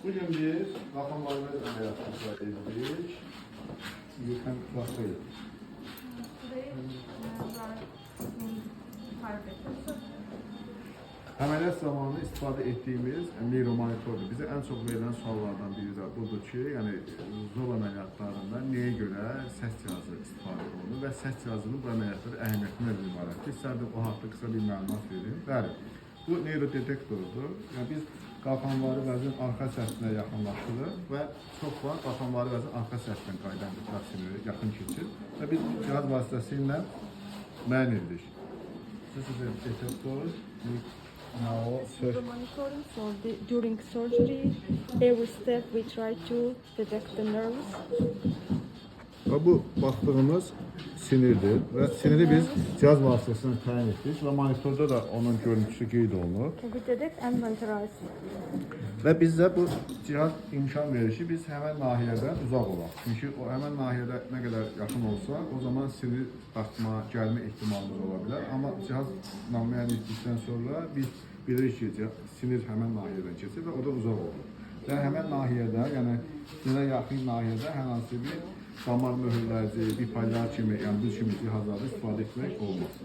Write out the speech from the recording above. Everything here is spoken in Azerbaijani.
Bugün biz qalxanvari əməliyyatı icra edirik. You can translate. Today we are in private. Əməliyyat zamanı istifadə etdiyimiz neyromonitordur. Bizə ən çox verilən suallardan biri də budur ki, yəni zor əməliyyatlarında nəyə görə səs cihazı istifadə olunur və səs cihazının bu əməliyyatlarda əhəmiyyəti nədən ibarətdir? İstərdim o haqda qısa bir məlumat verim. Bəli, bu neyrodetektordur. Yəni biz qalxanvari vəzin arxa səthinə yaxınlaşırıq və çox vaxt qalxanvari vəzin arxa səthindən qayıdan qıtlaq siniri yaxın keçir və biz bu cihaz vasitəsilə müəyyən edirik. This is a detector. We now search. The monitoring, so during surgery, every step we try to detect the nerves. Və bu baxdığımız sinirdir və siniri biz cihaz vasitəsilə təyin etdik və monitorda da onun görüntüsü qeyd olunur. We detect and monitorize. Və bizə bu cihaz imkan verir ki, biz həmən nahiyədən uzaq olaq. Çünki o həmən nahiyədə nə qədər yaxın olsa, o zaman sinir dartma, gəlmə ehtimalımız ola bilər. Amma cihazla müəyyən etdikdən sonra biz bilirik ki, sinir həmən nahiyədən keçir və o da uzaq olur. Və həmən nahiyədə, yəni sinirə yaxın nahiyədə hər hansı bir damar möhürləyici, bipolar kimi, yəni bu kimi cihazlarda istifadə etmək olmaz.